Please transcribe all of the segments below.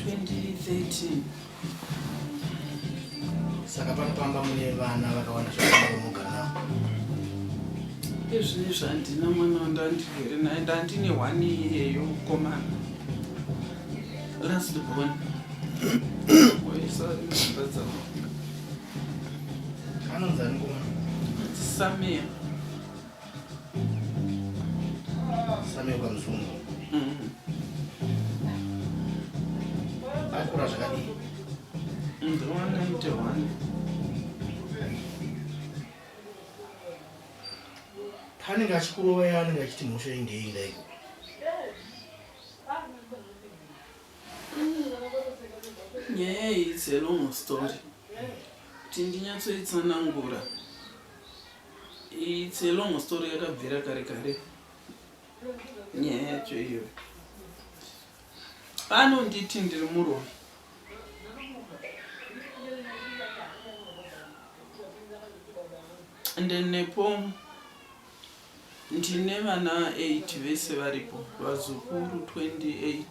2013. Saka pano pamba mune vana vakawanda zvakadaro munogara navo? Izvinezvi handina mwana wandandigere naye, ndandine one iyeyo mukomana last born oisa dzimba dzavo. Anonzi ani mukomana? Samia. Samia kwaMuzungu. Akura zvakadii? Ndova 91. Paanenge achikurova iye anenge achiti mhosva iyi ndeyei ndaiko? Nyaya iyi it's a long story. Kuti ndinyatsoitsanangura. It's a long story yakabvira kare kare. Nyaya yacho iyoyo. Anonditi ndiri muroyi. And nepo ndine vana 8 vese varipo, vazukuru 28.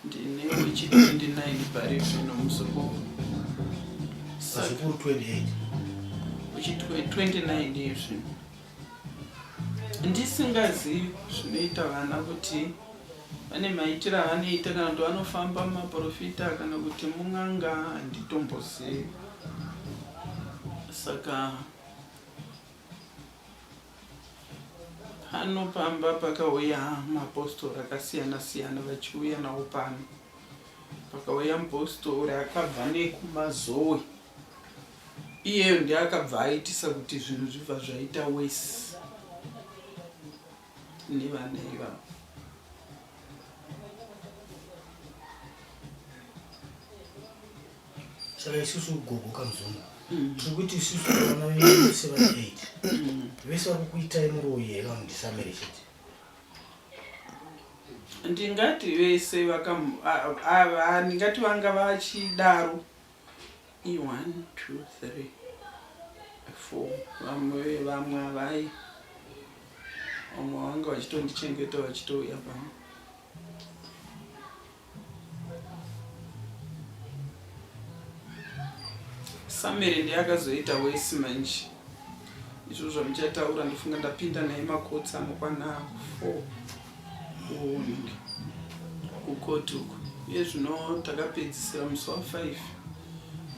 Ndine wechi 29 pari zvino muzukuru. Vazukuru 28. Wechi 29 iye zvino. Ndisingazivi zvinoita vana kuti vane maitiro avanoita kana kuti vanofamba mumaporofita kana kuti mun'anga handitombozivi. Saka Pano pamba pakauya mapostori akasiyana siyana vachiuya nawo pano. Pakauya mupostori akabva nekuMazowe. Iyeyo ndiye akabva aitisa kuti zvinhu zvibva zvaita wesi nevana ivavo. Saka isusu gogo kamuzungu tiri kuti isusu vana venyu vese vari 8 vese vari kukuitai muroyi here vanhu ndisamere chete. Ndingati vese vaka ndingati vanga vachidaro i 1 2 3 4 vamwe vamwe havai vamwe vanga vachitondichengeta vachitouya pano. Samere ndiye akazoita wesi manje izvo zvamuchataura ndofunga ndapinda naye makotsi anokwana 4 kuningi kukoti uko uye zvino takapedzisira musi wa 5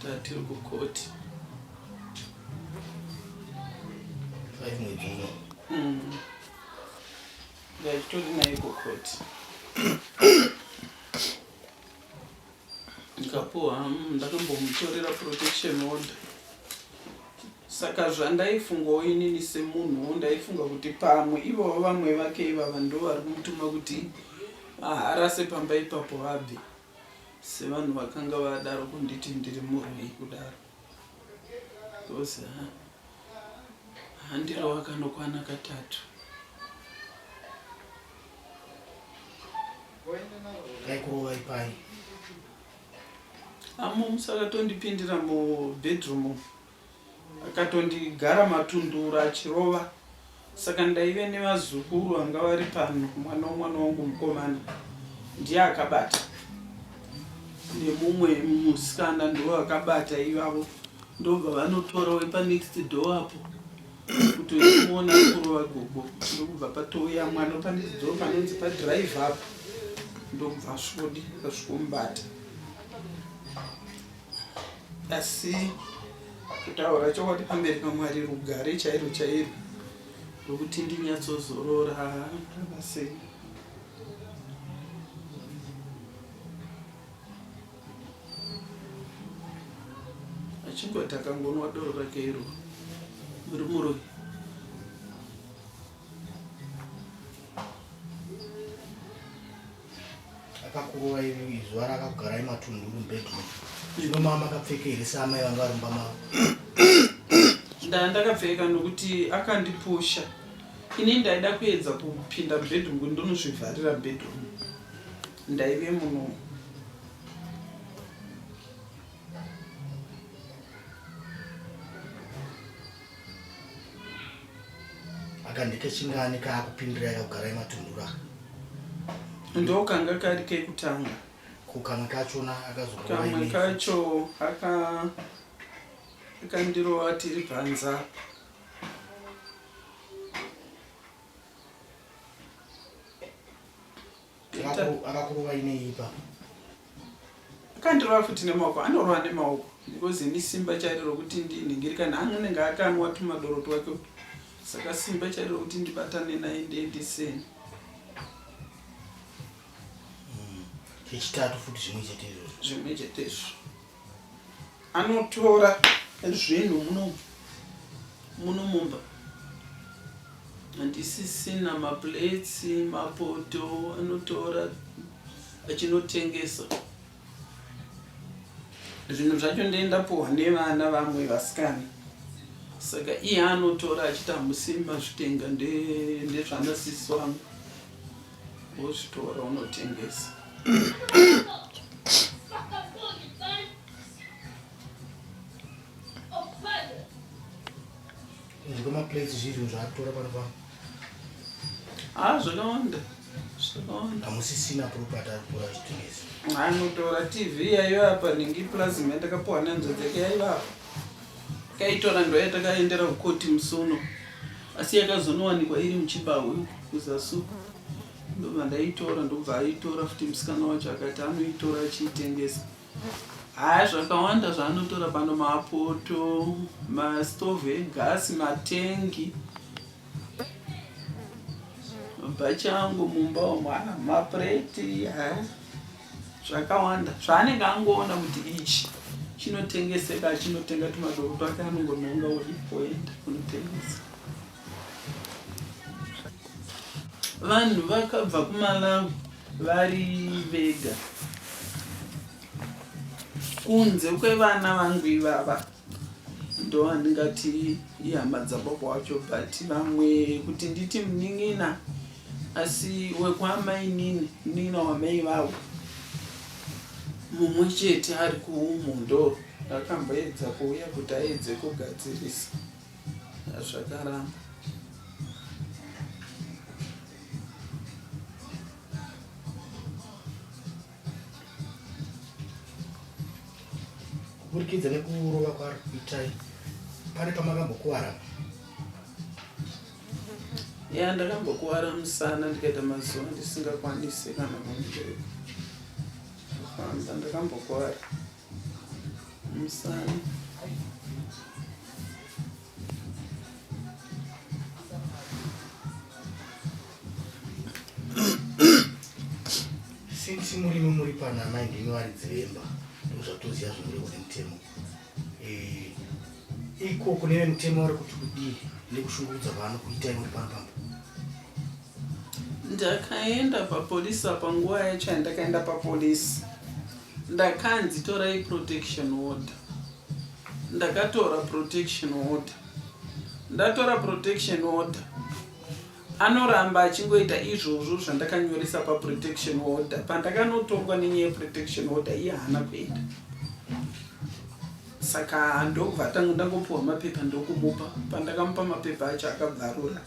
tatiri kukoti 5 mwedzi uno. Ndachitori naye kucourt. Ndikapuwa ndakambomutorera protection order. Saka zvandaifungawo inini semunhuwo ndaifunga kuti pamwe ivowo vamwe vake ivava ndo vari kumutuma kuti vaharase pamba ipapo vabve sevanhu vakanga vadaro kunditi ndiri muroi kudaro. Because ha handirova kanokwana katatu. Kaikurova ipai. Amo musakatondipindira mubedroom akatondigara matundura achirova saka ndaive nevazukuru vanga vari pano mwana womwana wangu mukomana ndiye akabata nemumwe musikana ndiwo akabata ivavo ndobva vanotora wepanext door apo kuti uchimuona kurova gogo ndokubva patouya mwana wepanext door panonzi padrive apo ndokubva asvikodi asvikomubata asi kutaura chokwadi pamberi pamwari rugare chairo chairo rwekuti ndinyatsozorora ndava sei. Achingoti akangonwa doro rake iro muri muroyi. Akakurova iri zuva rakakugarai matunduru mubedroom. Zvino mama makapfeka here saamai vanga vari mumba mavo? Ndandakapfeka nokuti akandipusha. Ini ndaida kuedza kupinda mubedroom kuti ndonozvivharira bedroom. Ndaive muno. Aka ndekechingani kaakupindirai kakugarai matunduru aka? Ndokanga kari kekutanga. Ko kamwe kachona akazokurova Kamwe inei? kacho aka akandirova tiri panze apa. Akakurova inei ipapo? Akandirova futi nemaoko, anorova nemaoko because ini simba chairo rokuti ndinhingirikane anenge akanwa tumadoro twake saka simba chairo rokuti ndibatane naye ndendiseni. Chechitatu futi zvimwe chete izvozvo. Zvimwe chete izvo. Anotora zvinhu muno muno mumba handisisina maplates mapoto anotora achinotengesa zvinhu zvacho ndendapuhwa nevana vamwe vasikana saka iye anotora achiti hamusi mazvitenga ndezvana sisi wangu wozvitora unotengesa. Kunze kwemaplates zvii zvinhu zvaakutora pano pano? Ah, zvakawanda zvakawanda. Hamusisina property ari kutora achitengesa. Anotora TV yaiva apa nhingi plasma yandakapiwa nehanzvadzi yake yaiva apa. Takaitora ndoyatakaendera kukoti musi uno asi yakazonowanikwa iri muchibahwe uko kuzasi uko ndobva ndaitora ndobva aitora futi musikana wacho akati anoitora achiitengesa haya zvakawanda zvaanotora pano mapoto mastovhu egasi matengi mabhachi angu mumba umu mapureti haya Zvakawanda zvaanenge angoona kuti ichi chinotengeseka achinotenga tumadoro twake anongonhonga odi oenda kunotengesa. Vanhu vakabva kuMalawi vari vega kunze kwevana vangu ivava ndovandingati ihama dzababa wacho but vamwe kuti nditi munin'ina asi wekwamainini munin'ina wamai vavo mumwe chete ari kuMhondoro akamboedza kuuya kuti aedze kugadzirisa zvakaramba. Kuburikidza nekurova kwaari kuitai pane pamakambokuvara? Ya, ndakambokuvara musana ndikaita mazuva ndisingakwanisi kana kufamba, ndakambokuvara musana. Since murimi muri pano amai ndimi varidzi vemba ndozvatoziva zvinorehwa nemutemo. Eh, iko kune vemutemo vari kuti kudii nekushungurudza kwaanokuitai muri pano pamba? Ndakaenda papolisi apa nguva yacho yandakaenda papolisi ndakanzi torai protection order. Ndakatora protection order. Ndatora protection order anoramba achingoita izvozvo zvandakanyoresa paprotection order. Pandakanotongwa nenyaya yeprotection order iye haana kuenda. Saka ndokubva tanga ndangopiwa mapepa ndokumupa. Pandakamupa mapepa acho akabvarura.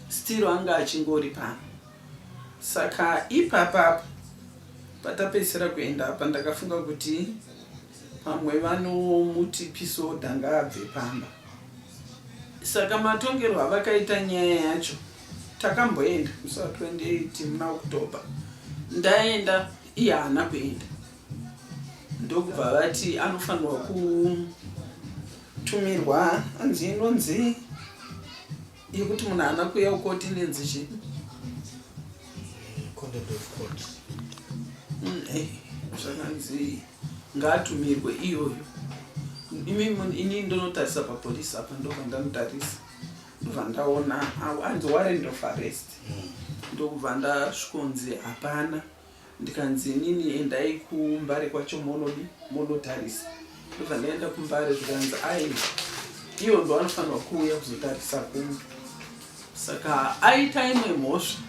Still anga achingori pano. Saka ipapa patapedzisira kuenda apa ndakafunga kuti pamwe vanomuti peace order ngaabve pamba. Saka matongerwo avakaita nyaya yacho takamboenda musi wa 28 muna October. Ndaenda iye haana kuenda. Ndokubva vati anofanirwa kutumirwa anzi inonzi yekuti munhu haana kuuya kukoti inenzi chii? Contempt of court. Zvakanzi ngaatumirwe iyoyo. Ini ndonotarisa papolisi apa ndobva ndanotarisa ndobva ndaona anzi warrant of arrest ndokubva ndasvikonzi hapana. Ndikanzi inini endai kuMbare kwacho monodi monotarisa. Ndobva ndaenda kuMbare zvikanzi aiwa ivo ndovanofanirwa kuuya kuzotarisa kuno. Saka aita imwe mhosva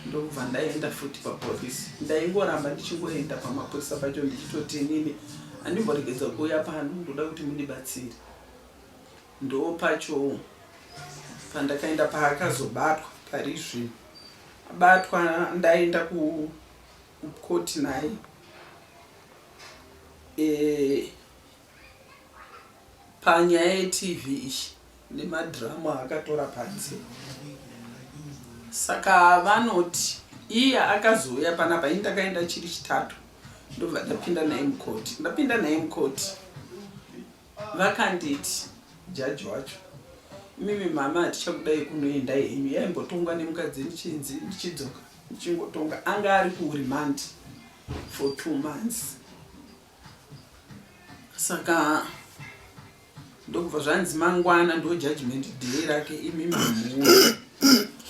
ndokubva ndaenda futi papolisi. Ndaingoramba ndichingoenda pamapurisa pacho ndichitoti inini handimboregedza kuuya pano ndoda kuti mundibatsire. Ndopacho pandakaenda paakazobatwa pari zvino. Abatwa ndaenda kukoti naye. E, panyaya yetv iyi nemadhiramu aakatora panze saka vanoti iye akazouya panapa ini ndakaenda chiri chitatu ndobva ndapinda naye mukoti ndapinda naye mukoti vakanditi jaji wacho imimi mama hatichakudai kunoendai henyu yaimbotongwa nemukadzi ndichinzi ndichidzoka ndichingotonga anga ari kuremand for two months saka ndokubva zvanzi mangwana ndo judgment day rake imi mamuuya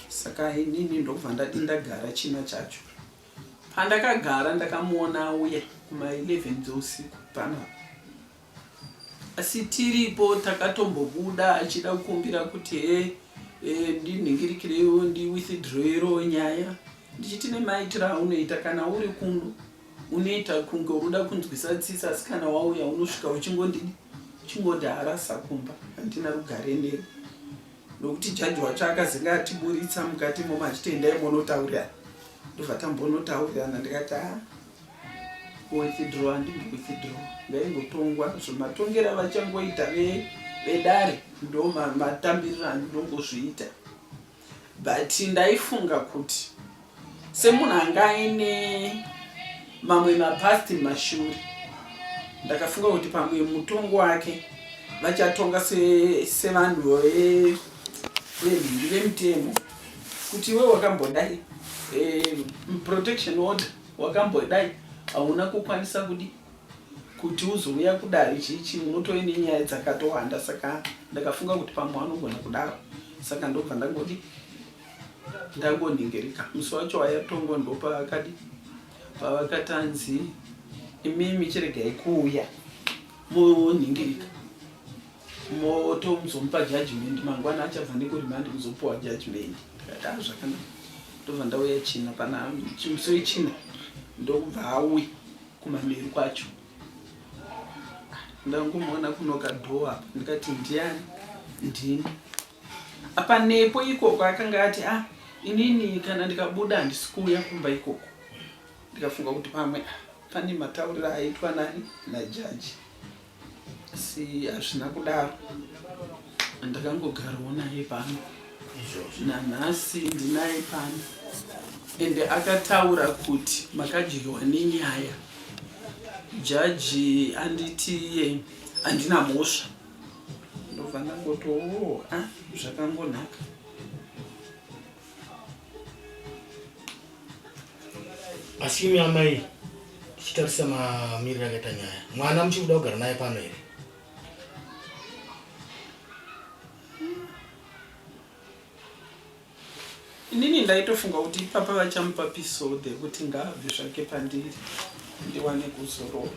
saka inini ndokubva ndati ndagara china chacho pandakagara ndakamuona auya kuma 11 dzeusiku panapa asi tiripo takatombobuda achida kukumbira kuti he e, ndinhingirikireiwo ndiwithdrowerewo nyaya ndichiti nemaitiro aunoita kana uri kuno unoita kunge unoda kunzwisa tsitsi asi kana wauya unosvika uchingondidi uchingondiharasa kumba handina rugare newe nokuti jaji wacho akazenge atiburitsa mukati imomo achiti endai monotaurirana ndobva tambonotaurirana ndikati a kuwithdraw handimbo withdraw ngaingotongwa zvematongero avachangoita vedare ndo matambiriro andinongozviita but ndaifunga kuti semunhu anga aine mamwe mapasti mashure ndakafunga kuti pamwe mutongo wake vachatonga sevanhu venhingi vemutemo kuti iwe wakambodai eh, protection order wakambodai hauna kukwanisa kudi kuti uzouya kudare chichi unotove nenyaya dzakatowanda saka ndakafunga kuti pamwe anogona kudaro saka ndobva ndangodi ndangoningirika musi wacho wayatongwa ndopavakadi pavakatanzi imimi chiregai kuuya moningirika motomuzomupa judgment mangwana achabva nekurimandi kuzopuwa judgment ndikati a ah, zvakanaka ndobva ndauya china pana musi wechina ndokubva auya kumanheru kwacho ndangomuona kunoka door apa ndikati ndiani ndini apa nepo ikoko akanga ati ah inini kana ndikabuda handisi kuuya kumba ikoko ndikafunga kuti pamwe ah, pane matauriro aitwa nani najaji asi hazvina kudaro ndakangogarawo naye pano nanhasi ndinaye pano ende akataura kuti makadyiwa nenyaya jaji anditi iye handina mhosva ndobva ndangoti oo a ah, zvakangonaka Asi imi amai tichitarisa mamiriro akaita nyaya, mwana muchiri kuda kugara naye pano here? Inini ndaitofunga kuti ipapa vachamupa pisode yekuti ngaabve zvake pandiri ndiwane kuzorora.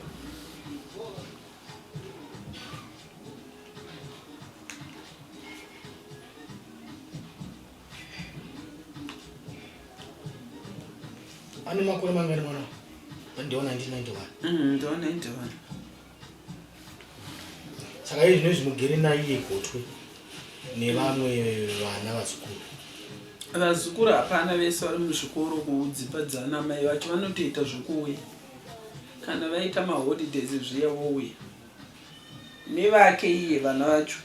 Ane makore mangani mwana? Ndiwo 1991. Mm, ndiwo 91. Saka iye zvino izvi mugere naiye gotwe nevamwe vana vazukuru. Vazukuru hapana vese vari muzvikoro kudzimba dzana mai vacho vanotoita zvekuuya. Kana vaita maholidays zviya vouya. Nevake iye vana vacho.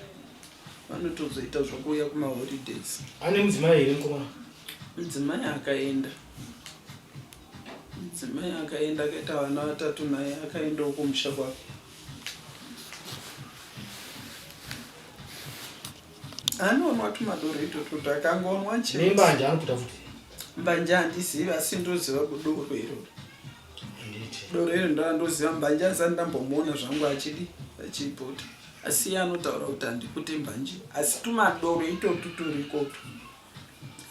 Vanotozoita zvokuuya kumaholidays. Ane mudzimai here mukomana? Mudzimai akaenda. Mudzimai akaenda akaita vana vatatu naye akaendawo kumusha kwake. Anonwa tumadoro itoto akangonwa chete. Nembanje anoputa futi. Mbanje handizivi asi ndoziva kudoro iroro. Doro iro ndandoziva mbanje asati ndambomuona zvangu achidi achiputa. Asi iye anotaura kuti handipute mbanje asi tumadoro itotu turikotu.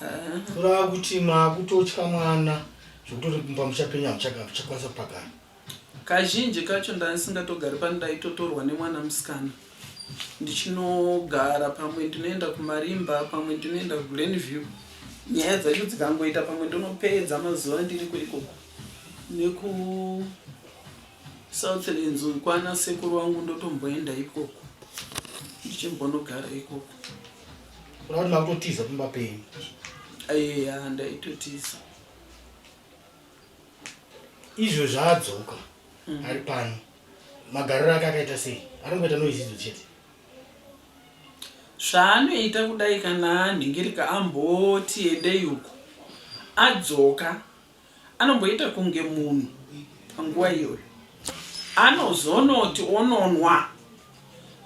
Ah. Kureva kuti makutotya mwana zvekutoti pamusha penyu hamuchakwanisa kupagara. Kazhinji kacho ndandisingatogari pano ndaitotorwa nemwana musikana ndichinogara pamwe ndinoenda kumarimba pamwe ndinoenda kuglenview nyaya dzacho dzikangoita pamwe ndinopedza mazuva ndiriko ikoko neku Southlands kwana sekuru wangu ndotomboenda ikoko ndichimbonogara ikoko. Kuda kuti makutotiza pamba penyu? Eya, ndaitotiza. Izvo zvaadzoka mm. ari pano. Magariro ake akaita sei? Anongoita noise idzo chete. Zvaanoita kudai kana anhingirika amboti endei uko adzoka anomboita kunge munhu panguva iyoyo anozonoti ononwa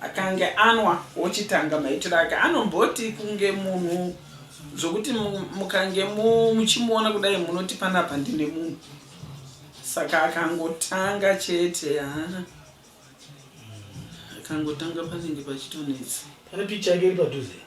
akange anwa ochitanga maitiro ake anomboti kunge munhu zvokuti mukange muchimuona kudai munoti panapa ndine munhu saka akangotanga chete haa akangotanga panenge pachitonetsa. Pane picha yake iri padhuze.